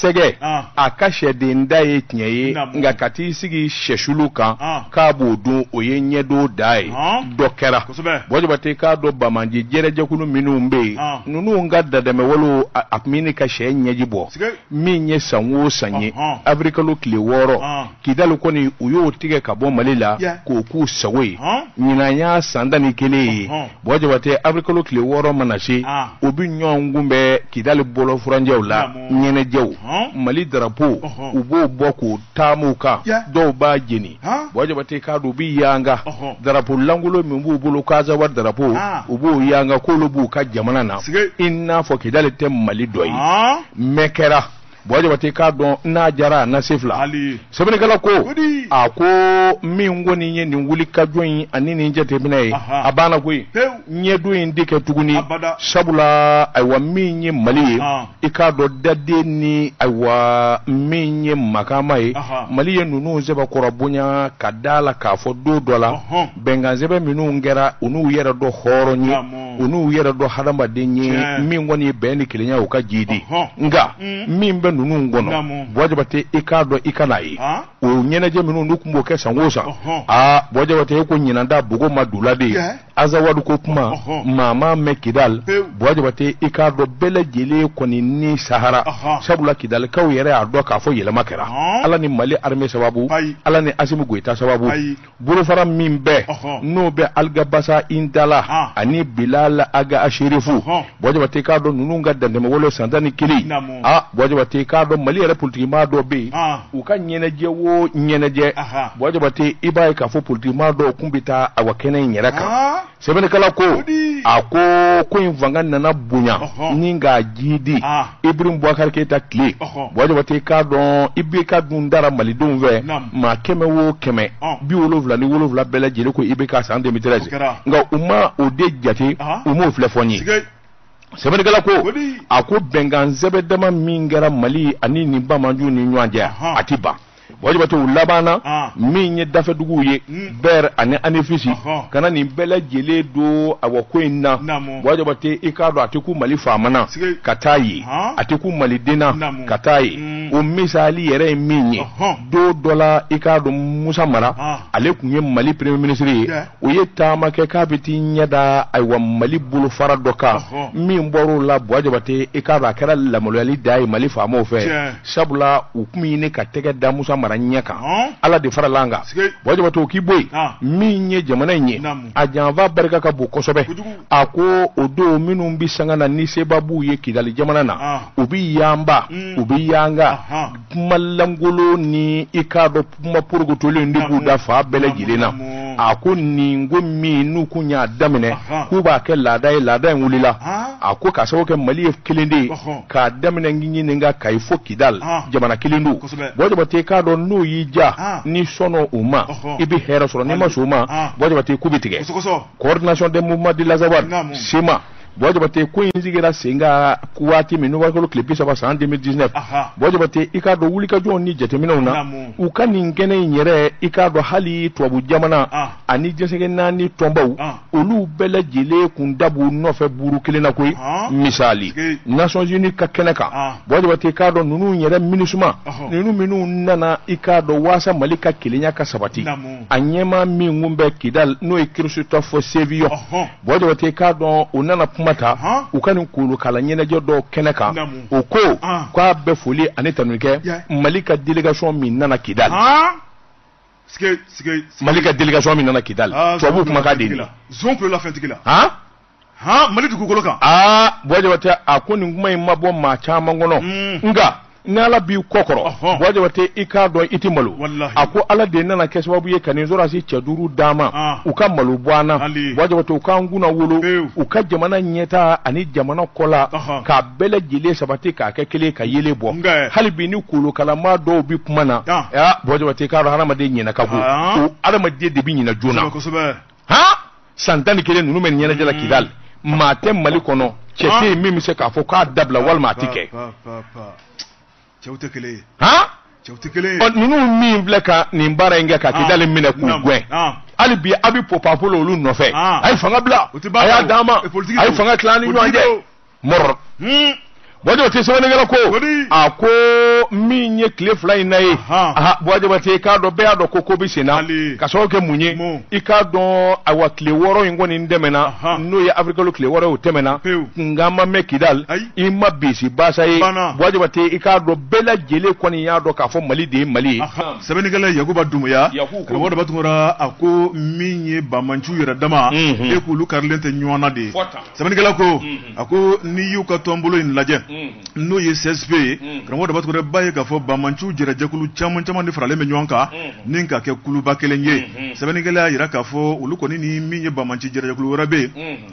Sɛgɛ a ka sɛden da ye tiɲɛ ye, nka ka t'i sigi sɛsulu kan k'a b'o dun, o ye ɲɛdon da ye. Dɔ kɛra, Buwa Jabate k'a dɔn banbaanci jɛrɛjɛkulu minnu bɛ yen, ninnu ka dadɛmɛwalew a tun bɛ ɲini ka sɛ ɲɛji bɔ. Min ye san o san ye, awirilikalo tile 6, Kidali kɔni u y'o tigɛ ka bɔ Mali la k'o k'u sago ye. Ɲinan y'a san 11 ye. Buwa Jabate, awirilikalo tile 6 mana se, u bɛ ɲɔgɔn kunbɛn Kidali bɔlɔfurancɛw la, ɲɛnajɛw, Mali darapo u b'o bɔ k'o taama u kan, dɔw b'a jeni. Buwa Jabate k'a dɔn u bɛ yanga darapo lankolon min b'u bolo, k'Azawadi darapo, u b'o yanga k'olu b'u ka jamana na, i n'a fɔ Kidali tɛ Mali dɔ ye. Mɛ kɛra, Buwa Jabate k'a dɔn n'a jara a na se fila. Sɛbɛnnikɛla ko a ko min kɔni ye nin wulikajɔ in ani nin jateminɛ ye, a banna koyi, ɲɛdon in tɛ kɛ tuguni. Sabula ayiwa, min ye Mali ye, i k'a dɔn daden ni ayiwa min ye makama ye, Mali ye ninnu sɛbɛkɔrɔ bonya ka da la k'a fɔ don dɔ la bɛnkansɛbɛn minnu kɛra, u n'u yɛrɛ dɔn hɔrɔn ye, u n'u yɛrɛ dɔn hadamaden ye, min kɔni ye bɛn ni kelenya u ka jidi. Nka min bɛ ninnu kɔnɔ, Buwa Jabate i k'a dɔn i ka n'a ye o ɲɛnajɛ minnu n'u tun b'o kɛ san o san, aa Buwa Jabate, e ko ɲinan ta bogo ma dula de ye. Azawadu ko kuma maa m'a mɛn Kidali. Buwa Jabate i k'a dɔn bɛɛ lajɛlen kɔni ni sahara, sabula Kidalikaw yɛrɛ y'a dɔn k'a fɔ yɛlɛma kɛra, Ala ni Mali armée sababu, Ala ni Asimi Goyita sababu. Bolofara min bɛ n'o bɛ Aligabasa Intala ani Bilal Aga Asherifu, Buwa Jabate k'a dɔn ninnu ka dantɛmɛwale san 11. Aa Buwa Jabate k'a dɔn Mali yɛrɛ politikimaa dɔ bɛ yen, u ka ɲɛnajɛ o ɲɛnajɛ, Buwa Jabate i b'a ye k'a fɔ politikimaa dɔw kun bɛ taa awa kɛnɛ in yɛrɛ kan. Sɛbɛnnikɛla ko a ko ko in fanga nana bonya ni k'a jidi Ibrahim Boubacar Keita tile. Buwa Jabate k'a dɔn IBK dun dara malidenw fɛ, maa 100 o 100, 77 bɛɛ lajɛlen ko IBK san 2013, nka u ma o de jate, u m'o filɛ fɔ n ye. Sɛbɛnnikɛla ko a ko bɛnkan sɛbɛn dama min kɛra Mali ani nin banbaanciw ni ɲɔgɔn cɛ, a ti ban. Buwa Jabate u labanna min ye dafɛduguw ye, BER ani ANEFIS, ka na nin bɛɛ lajɛlen don awa ko in na. Buwa Jabate i k'a dɔn a tɛ kun Mali faama na ka taa yen, a tɛ kun maliden na ka taa yen. O misali yɛrɛ ye min ye, don dɔ la i k'a dɔn Musa Mara, ale tun ye Mali premier ministre ye, o ye taama kɛ k'a bɛ t'i ɲɛ da ayiwa Mali bolofara dɔ kan. Min bɔr'o la, Buwa Jabate i k'a dɔn a kɛra lamaloyali da ye Mali faamaw fɛ, sabula u tun bɛ ɲini ka tɛgɛ da Musa Mara ɲɛ kan. Ala de farala an kan. Buwa Jabate o k'i bɔ yen, min ye jamana in ye, a janfa barika ka bon kosɛbɛ. A ko o don minnu bɛ sanga na ni seba b'u ye Kidali jamana na, u bɛ yanba, u bɛ yanga kuma lankolon ni i k'a dɔn kuma porokotolen de b'u da fan bɛɛ lajɛlen na. A ko nin ko min n'u kun y'a daminɛ k'u b'a kɛ laada ye, laada in wulila. A ko k'a sababu kɛ Mali ye kelen de ye, k'a daminɛ Ɲininka Kayi fo Kidali, jamana kelen don. Buwa Jabate k'a dɔn n'o y'i ja, n'i sɔnna o ma, i bɛ hɛrɛ sɔrɔ, n'i ma sɔn o ma, Buwa Jabate k'u bɛ tigɛ. Coordination des mouvements de l'Azawad, CMA, Buwa Jabate ko in sigira sen kan waati min, nowanburukalo tile 30 san 2019, Buwa Jabate i k'a dɔn wulikajɔw ni jateminɛw na, u ka nin kɛnɛ in yɛrɛ, i k'a dɔn hali tubabu jamana ani diɲɛ naani tɔnbaw, olu bɛɛ lajɛlen kun da b'u nɔfɛ buru kelen na koyi. Misali, Nations Unies ka kɛnɛ kan, Buwa Jabate k'a dɔn ninnu yɛrɛ MINUSMA ninnu minnu nana i k'a dɔn waasa Mali ka kelenya ka sabati, a ɲɛmaa min kun bɛ Kidal, n'o ye Christophe Sévillon, Buwa Jabate k'a dɔn o nana kuma ta u ka nin kolokala ɲɛnajɛ dɔw kɛnɛ kan. O ko k'a bɛ foli ani tanu kɛ Mali ka délégation min nana Kidal. Mali ka délégation min nana Kidal, tubabuw kumakan de ye nin ye. Zon kulela fɛntigi la. Han? Han, Mali dugukolo kan. Aa Buwa Jabate a ko nin kuma in ma bɔ maa caman kɔnɔ, nka ni Ala b'i kɔ kɔrɔ, Buwa Jabate i k'a dɔn i tɛ malo. A ko Ala de nana kɛ sababu ye ka nin sɔrɔdasi cɛ duuru d'an ma, u ka malo bɔ an na. Buwa Jabate u k'an kunna wolo, u ka jamana ɲɛtaa ani jamana kɔla k'a bɛɛ lajɛlen sabati k'a kɛ kelen ka yeelen bɔ. Hali bi ni kolokalama dɔw bɛ kuma na, Buwa Jabate k'a dɔn hadamaden ɲinɛ ka go, o hadamaden de bɛ ɲinɛ joona. Han, san 11 ninnu bɛ nin ɲɛnajɛ la Kidali, maa tɛ Mali kɔnɔ, cɛ tɛ yen min bɛ se k'a fɔ k'a dabila walima a tɛ kɛ. Cɛw tɛ kelen ye. Han? Cɛw tɛ kelen ye. Ɔ, ninnu min filɛ ka nin baara in kɛ ka Kidali minɛ k'u gɛn, hali bi a bɛ pɔpapo la olu nɔfɛ. A ye fanga bila, a y'a d'an ma, a ye fanga tila an ni ɲɔgɔn cɛ. Mɔrɔ. Buwa Jabate sɛbɛnnikɛla ko a ko min ye tile 2 in na ye, aha, Buwa Jabate, i k'a dɔn bɛɛ y'a dɔn ko bɛ sen na, ka sababu kɛ mun ye? I k'a dɔn, ayiwa, tile 6 in kɔni tɛmɛna, n'o ye avril tile 6 o tɛmɛna, nka ma mɛn Kidali, i ma bisi basa ye. Buwa Jabate, i k'a dɔn bɛɛ lajɛlen kɔni y'a dɔn k'a fɔ Mali de ye Mali ye. Sɛbɛnnikɛla Yakuba Dumuya, karamɔgɔ Daba Tunkara, a ko min ye banbaanciw yɛrɛ dama, e k'olu karilen tɛ ɲɔgɔn na de ye. Sɛbɛnnikɛla ko, a ko n'i y'u ka tɔnbolo in lajɛ, n'o ye CSP ye, karamɔgɔ Daba Tunkara, b'a ye k'a fɔ banbaanciw jɛrɛjɛkulu caman caman de faralen bɛ ɲɔgɔn kan ni ka kɛ kuluba kelen ye. Sɛbɛnnikɛla y'a jira k'a fɔ olu kɔni ni min ye banbaanci jɛrɛjɛkulu wɛrɛ bɛ yen,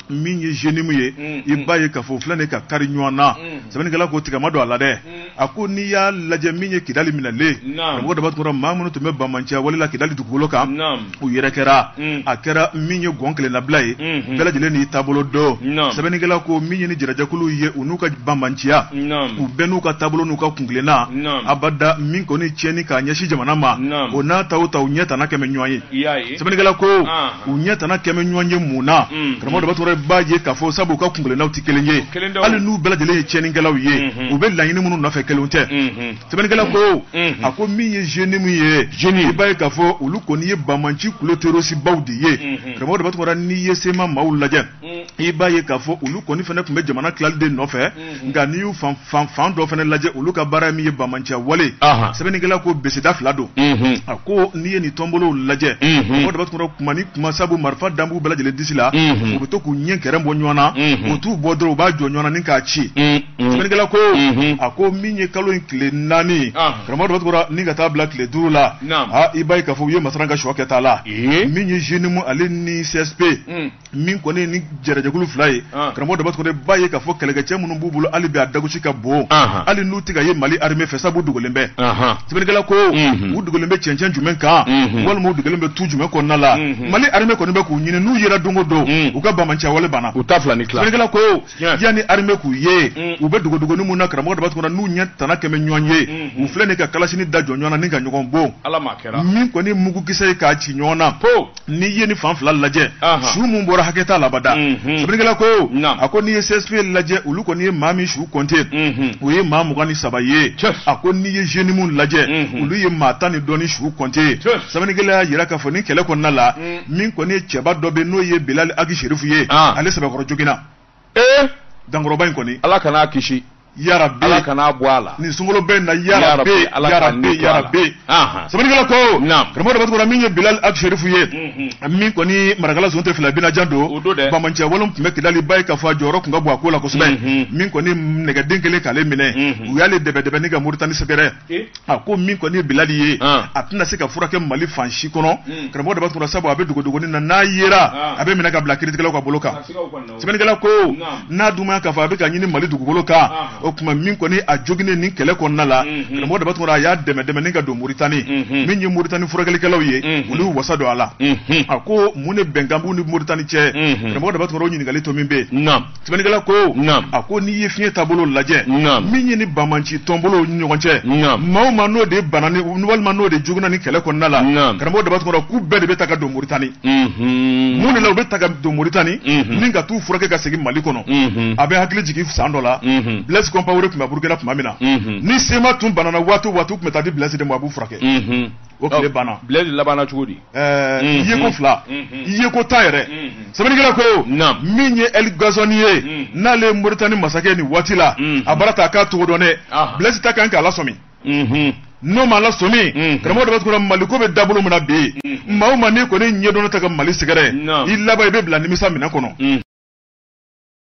min ye JNIM ye, i b'a ye k'a fɔ filɛ nin ka kari ɲɔgɔn na. Sɛbɛnnikɛla ko tigɛ ma don a la dɛ. A ko n'i y'a lajɛ min ye Kidali minɛlen, karamɔgɔ Daba Tunkara, maa minnu tun bɛ banbaanciya wale la Kidali dugukolo kan, u yɛrɛ kɛra, a kɛra min ye gɔn kelennabila ye, bɛɛ lajɛlen n'i taabolo don. Sɛbɛnnikɛla ko min ye ni jɛrɛjɛkulu ye, u n'u ka banbaanciya, u bɛɛ n'u ka taabolo n'u ka kuntilenna abada. Min kɔni tiɲɛni k'a ɲɛsin jamana ma, o n'a ta o ta, u ɲɛ tana kɛmɛ ɲɔgɔn ye. Sɛbɛnnikɛla ko u ɲɛ tana kɛmɛ ɲɔgɔn ye mun na? Karamɔgɔ Daba Tunkara, b'a ye k'a fɔ sabu u ka kuntilennaw tɛ kelen ye, hali n'u bɛɛ lajɛlen ye tiɲɛnikɛlaw ye, u bɛ laɲini minnu nɔfɛ kelenw tɛ. Sɛbɛnnikɛla ko, a ko min ye JNIM ye, i b'a ye k'a fɔ olu kɔni ye banbaanci kulo terrorisibaw de ye. Karamɔgɔ Daba Tunkara, n'i ye CMA maaw lajɛ, i b'a ye k'a fɔ olu kɔni fana tun bɛ jamana tilali de nɔfɛ, nka n'i y'u fan fan dɔ fana lajɛ, olu ka baara min ye banbaanciya wale. Sɛbɛnnikɛla ko beseda fila don. A ko n'i ye nin tɔnbolow lajɛ, karamɔgɔ Daba Tunkara, kuma ni kuma, sabu marifa dan b'u bɛɛ lajɛlen disi la, u bɛ to k'u ɲɛ kɛrɛn bɔ ɲɔgɔn na, u t'u bɔ dɔrɔn, u b'a jɔ ɲɔgɔn na ni k'a ci. Sɛbɛnnikɛla ko, a ko min ye kalo in tile 4, karamɔgɔ Daba Tunkara, ni ka taa bila tile 5 la, i b'a ye k'a fɔ u ye masaran ka shɔ kɛ ta la. Min ye JNIM ale ni CSP, min kɔni ni jɛrɛjɛkulu fila ye, karamɔgɔ Daba Tunkara, b'a ye k'a fɔ kɛlɛkɛcɛ minnu b'u bolo hali bi, a dagosi ka bon, hali n'u tɛ ka ye Mali armée fɛ, sabu dogolen bɛ. Sɛbɛnnikɛla ko u dogolen bɛ cɛncɛn jumɛn kan, walima u dogolen bɛ tu jumɛn kɔnɔna la? Mali armée kɔni bɛ k'u ɲini, n'u yera don o don, u ka banbaanciya wale banna. U ta fila ni tila. Sɛbɛnnikɛla ko yanni armée k'u ye, u bɛ dogodogonin mun na, karamɔgɔ Daba Tunkara, n'u ɲɛ tana kɛmɛ ɲɔgɔn ye, u filɛ nin ka kalasini da jɔ ɲɔgɔn na ni ka ɲɔgɔn bon, min kɔni mugukisɛ ye k'a ci ɲɔgɔn na. N'i ye ni fan fila lajɛ, su mun bɔra, hakɛ t'a la abada. Sɛbɛnnikɛla ko, a ko n'i ye CSP lajɛ, olu kɔni ye maa min su kɔnte, o ye maa 23 ye. A ko n'i ye JNIM lajɛ, olu ye maa 10 ni dɔɔni su kɔnte. Sɛbɛnnikɛla y'a jira k'a fɔ ni kɛlɛ kɔnɔna la, min kɔni ye cɛba dɔ bɛ, n'o ye Bilali Agi Serifu ye, ale sɛbɛkɔrɔ joginna. Dankɔrɔba in kɔni, Ala kan'a kisi. Yarabi, Ala kan'a bɔ a la. Nin sunkalo bɛɛ na, yarabi, yarabi, yarabi. Sɛbɛnnikɛla ko, karamɔgɔ Daba Tunkara, min ye Bilal Ag Sherifu ye, min kɔni marakala zon tɛ fila binajan don, banbaanciya wale tun bɛ Kidali, b'a ye k'a fɔ a jɔyɔrɔ tun ka bon a ko la kosɛbɛ. Min kɔni nɛgɛden kelen k'ale minɛ, u y'ale dɛbɛ dɛbɛ ni ka Moritani sɛgɛrɛ. A ko min kɔni ye Bilali ye, a tɛna se ka furakɛ Mali fan si kɔnɔ, karamɔgɔ Daba Tunkara, sabu a bɛ dogodogonin na, n'a yera, a bɛ minɛ ka bila kiiritigɛlaw ka bolo kan. Sɛbɛnnikɛla ko n'a dun ma k'a fɔ a bɛ ka ɲini Mali dugukolo kan, o tuma min kɔni a joginnen nin kɛlɛ kɔnɔna la, karamɔgɔ Daba Tunkara, a y'a dɛmɛ dɛmɛ ni ka don Moritani. Min ye Moritani furakɛlikɛlaw ye, olu y'u wasa don a la. A ko mun de bɛnkan b'u ni Moritani cɛ? Karamɔgɔ Daba Tunkara, o ɲininkali to min bɛ yen. Sɛbɛnnikɛla ko, a ko n'i ye fiɲɛ taabolo lajɛ, min ye ni banbaanci tɔnbolow ni ɲɔgɔn cɛ, maa o maa n'o de bana ni walima n'o de joginna ni kɛlɛ kɔnɔna la, karamɔgɔ Daba Tunkara, k'u bɛɛ de bɛ ta ka don Moritani. Mun de la u bɛ ta ka don Moritani ni ka t'u furakɛ ka segin Mali kɔnɔ? A bɛ hakili jigin san dɔ la, Blaise Compaoré tun bɛ Burukina tuma min na, ni CMA tun banana waati o waati, u tun bɛ taa di Blaise de ma, a b'u furakɛ. O tile banna. Blaise labanna cogo di? Yeko fila, yeko 10 yɛrɛ. Sɛbɛnnikɛla ko min ye El Ghazouani ye, n'ale ye Moritani masakɛ nin waati la, a baara ta k'a cogo dɔn dɛ. Blaise ta kan k'a lasɔmi. N'o ma lasɔmi, karamɔgɔ Daba Tunkara, Mali ko bɛ dabolo min na bi, maa o maa n'i kɔni ɲɛdɔnna ta ka Mali sɛgɛrɛ, i laban i bɛ bila nimisa minɛ kɔnɔ.